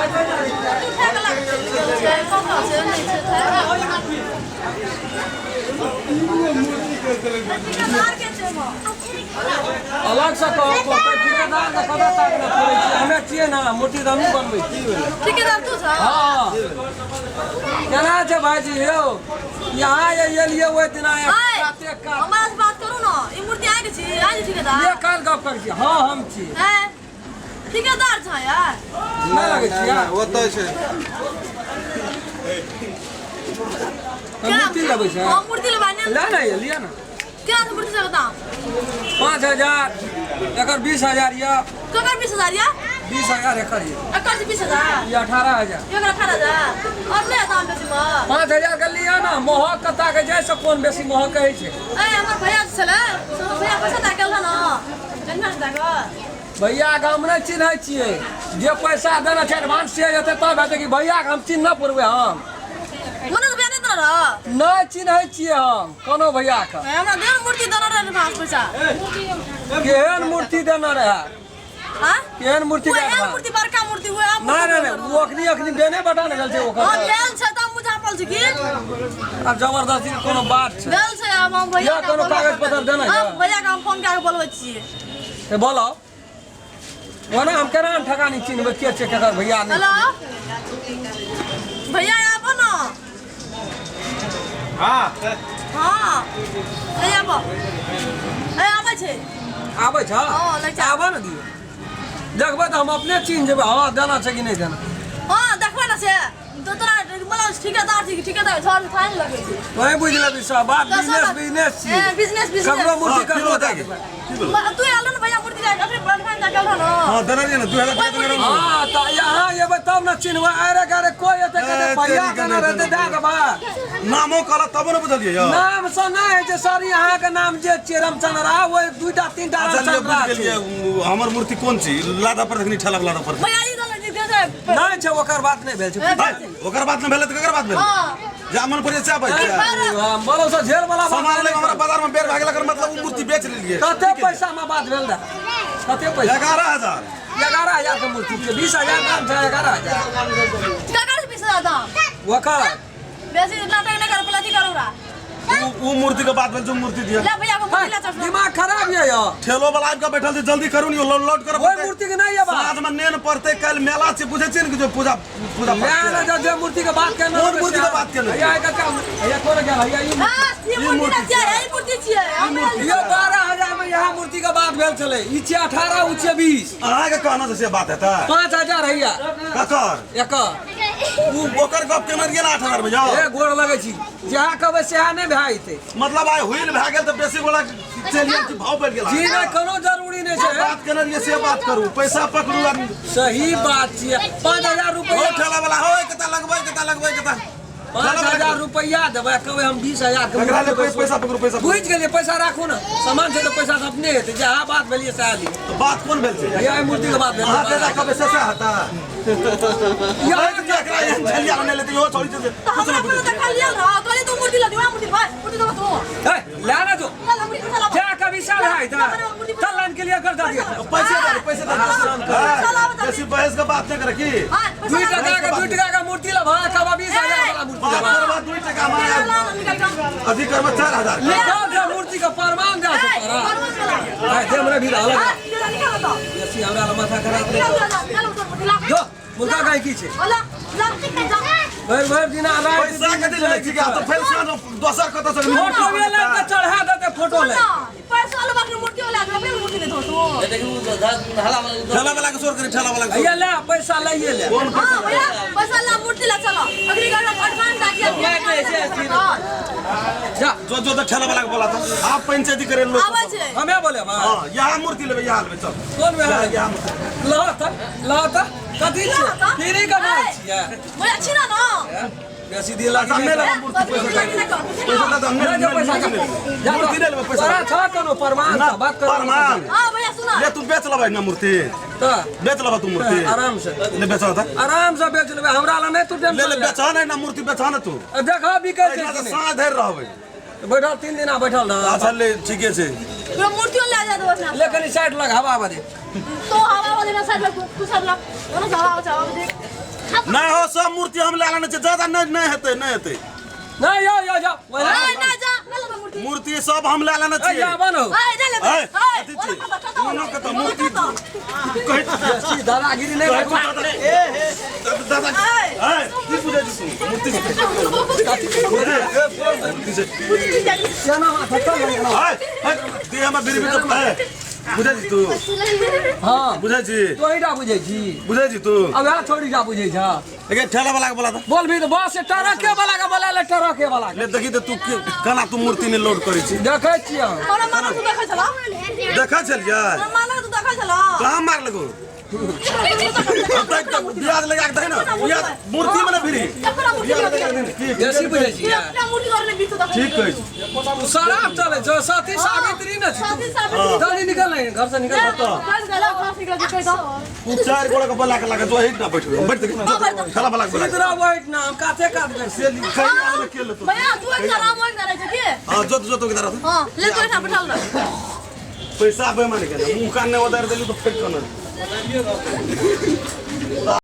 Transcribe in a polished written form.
उठा के लऽ के चलि गेल छै, कतऽ छै, नहि छै, ठेकेदार के छै माँ। अलग से कहब पड़तै ठेकेदार के कतऽ ताकने पड़ै छै हमे छियै ने मूर्ति तऽ हमही बनबै छी ठेकेदार तू छह? हँ केना छै भाईजी यौ यहाँ जे एलियै ओहि दिना आइ, काते कात हमरा से बात करू ने ई मूर्ति अहाँके छी अहाँ जे ठेकेदार ये काल गप करै छी हँ हम छी हैं? ठेकेदार छ यार नहि लगै छियै ओतऽ छै मूर्ति लेबै छै हाँ मूर्ति लेबै ने ले ने लिअ ने केना छै मूर्ति सबके दाम 5000 एकर 20000 यऽ ककर 20000 यऽ 20000 एकर यऽ एकर छै 20000 ई 18000 एकर 18000 और नहि दाम बेसी महग 5000 के लिअ ने महग कता के जाइ से कोन बेसी महग कहै छै ए हमर भैया जे छलै से हमर भैया पैसा दए गेल रहै ने केना दए कऽ भैया के हम नहि चिन्है छियै जे पैसा देने छै एडवांस से जेतै तब हेतै कि भैया के हम चिन्ह नहि पड़बै हम मनोज भैया नहि देने रह नहि चिन्है छियै हम कोनो भैया के हमरा देन मूर्ति देने रहे एडवांस पैसा केहन मूर्ति देने रहै हाँ केहन मूर्ति के ओहे एडवांस मूर्ति बड़का मूर्ति ओहे नहि नहि नहि ओ अखनी अखनी बेने बटा ने गेल छै ओकर हाँ भेल छै तऽ मुझापल छै की आब जबरदस्ती के कोनो बात छै भेल छै आब हम भैया या कोनो कागज पत्र देना हाँ यऽ? भैया के हम फोन कए के बोलबै छियै से बोलो ओना हम केना ठकानी चिन्हबै के छै केकर भैया नहि हेलो भैया आबो न हाँ हाँ ए आबो ए आबै छै आबै छ हँ, लै छै। आबऽ ने दियौ देखबै तऽ हम अपने चिन्ह जेबै हँ देना छै कि नहि देना हाँ देखबै न से तो तोरा मतलब ठेकेदार छी ठेकेदार झड़ थान लगै छै तोहे बुझि लेबही सब बात तऽ बिजनेस सब- बिजनेस छी ए, बिजनेस बिजनेस ककरो मूर्ति हाँ, ककरो की दए भेलै? देबै की भेलै? तू आयल ने भैया मूर्ति लए के अखने बड़खान जा गेल न हाँ देने रहियै ने 2000 टका देने रहियै। हाँ तऽ यहाँ एबै तब ने चिन्हबै अरे गरे कोइ एतै कहतै ए, भैया तेरी के केना नहि रहतै दए देबै नामो कहलक तबो ने बुझलियै यौ नाम से नहि होइ छै सर अहाँके नाम जे छियै रामचंद्र आ ओहि दूटा तीनटा अच्छा लिअ, रामचंद्र बुझि छै गेलियै उ, हमर मूर्ति कोन छी लादा पर देखनी ठेला वाला पर भैया ई दल जे छै नहि छै ओकर बात नहि भेल छै ओकर बात नहि भेलै तऽ ककर बात भेलै हाँ जा मन पर से आबै छै बोलो से झेल वाला बात सामान नहि ले हमरा बाजार में बेर भए गेल एकर मतलब उ मूर्ति बेच लेलियै कते पैसा में बात भेल रहे कते पैसा 11000 11000 के मूर्ति छै 20000 दाम छै 11000 ककर 20000 दाम ओकर बेसी नाटक नहि कर पलाजी करू रा उ मूर्ति के बात भेल जो मूर्ति दिया ले भैया को मूर्ति ला चश्मा दिमाग खराब ये यो ठेलो वाला आबि के बैठल छै जल्दी करू ने लोड कर ओहि मूर्ति के नहीं ये बात साँझ में नेन पड़तै काल्हि मेला छै बुझै छियै ने कि जो पूजा पूजा ले पाठ ना छै। जो जे मूर्ति के बात केने कोन मूर्ति के बात केने? भैया एकर का भैया कोन गेल भैया ई हां ई मूर्ति ना छियै ई मूर्ति छियै हम यो 12000 में यहाँ मूर्ति के बात भेल छलै ई छै 18 उ छै 20 अहाँके कहना छै से बात हेतै 5000 हैया ककर एकर उ ओकर गप केने रहियै ने 8000 में जाओ ए गोड़ लगै छी जहाँ कहबै सएह नहि भए जेतै मतलब आइ हुइल भए गेल तऽ बेसी गोला चलि गेल कि भाव बढ़ि गेल जी नहि कोनो जरूरी नहि छै बात केने रहियै से बात करू पैसा पकड़ू आ सही बात छियै 5000 हो रुपैआ ठेला वाला हो कता लगबै कता लगबै कता 5000 रुपैआ देबै कहबै हम 20000 के एकरा ले पैसा पकड़ू पैसा पकड़ू। बुझि गेलियै पैसा राखू ने सामान छै तऽ पैसा तऽ अपने हेतै जहाँ बात भेलियै सएह लिअ तऽ बात कोन भेल छै भैया एहि मूर्तिके बात भेल अहाँ देला कहबै से से हता यहाँ एकरा एहन झलिया नहि लेतै इहो छोड़ी छै तो हमरा पर देखा लियल रह कहली तू मूर्ति ला दिवा मूर्ति भाई मूर्ति दो तू ए, ले ना जो चल मूर्ति पैसा ला जा कभी साल है इधर चल लाइन के लिए कर दिया पैसे दे पैसे दे बेसी बहस के बात नहीं करे की दुई टका के 2 टका के मूर्ति ला भाड़ा कबा 20000 वाला मूर्ति बात ला करबा 2 टका में अथी करबा 4000 लिखल दे मूर्ति के प्रमाण दे से तोरा ए दे हमरा भी अलग बेसी हमरा ला माथा खराब नहीं जो मुर्गा गाय की छै भरि भरि दिना राति पैसा कथी लै छी तो फेर से दोसर कतऽ से फोटो भी ले के चढ़ा देते फोटो ले ठेला वाला के शोर करी ठेला वाला के भैया ले पैसा लइए ले कोन पैसा ला मूर्ति ला चलो अगली बार एडवांस आ जा जो जो तो ठेला वाला के बोला था आप पंचायती करे लोग आबै छै हमे बोले बा हां यहाँ मूर्ति लेबे यहाँ लेबे चल कोन में है यहाँ मूर्ति लह त लह त कथी छै फ्री के माल छियै भैया छी ना ना बेसी दिन लागी हमे लेबे मूर्ति पैसा पैसा दे हमे ले जा पैसा जा मूर्ति ले लेबे पैसा तोरा छ कोनो प्रमाण ना त बात कर प्रमाण हां भैया सुना ले तू बेच लेबै ना मूर्ति त बेच लेबा तू मूर्ति आराम से ले बेच त आराम से बेच लेबै हमरा ला नहीं तू ले ले टेंशन ले बेच नहीं ना मूर्ति बेच ना तू देखा बिकै छै एहिना कि तऽ नहि साँझ धरि रहबै बैठल 3 दिना बैठल रह अच्छा ले ठीके छै पूरा मूर्तियों ले जा दो ना ले कनी साइड लग हवा बदे तो हवा वाले ना साइड लग तू साइड लग दोनों हवा हवा हवा दे नहीं हो सब मूर्ति हम ले लेने छियै ज्यादा नहीं नहीं हेतै नहीं हेतै नहीं यो यो जा ए ना जा ना लेबै मूर्ति मूर्ति सब हम ले लेने ए छियै जा बनो ए ना लेबै ए, ए अथी ओला छी। कत कत दुनू के तऽ मूर्ति कहै बेसी दादागिरी नहीं कहै करबा। दादा दादा ए की बुझै छी तू मूर्ति से मूर्ति से केना माथा चल ना। ए ए, देह में बिरबी तऽ ए बुझै छी तू हां बुझै छी तो ही जा बुझै छी बुझै छी तू अब यहाँ थोड़ी जा बुझै छ एके ठेला वाला के बोला था बोल भी तो बस ट्रके वाला के बोला ले ट्रके वाला के ले देखी तऽ तू केना तू मूर्ति ने लोड करै छी देखै छियै हम। हमरा मारल तू देखै छला देखै छलियै हमरा मारल तू देखै छला कहाँ मार लगो ब्याज लगा के दही ना ब्याज मूर्ति में ना फिरी ब्याज लगा के दही ना। की बेसी बुझै छियै अपना मूर्ति करने बीच देखै ठीक कहै छी तू शराब चलै छौ सती सावित्री ने छी साथी तू। सावित्री जल्दी निकल नहीं घर से निकल तू चार गोड़ा के बोला के लगा जो हिट ना बैठ बैठ देख ठेला वाला के बोला के। इधर बैठ ना हम काते कात कर से कहीं आदमी के ले तू भैया तू एक आराम हो करे छै के हां जो जो तो किधर हां ले तो एठा बैठल रह पैसा बेईमानी के मुंह कान ने उधार देलू तो फेर कोना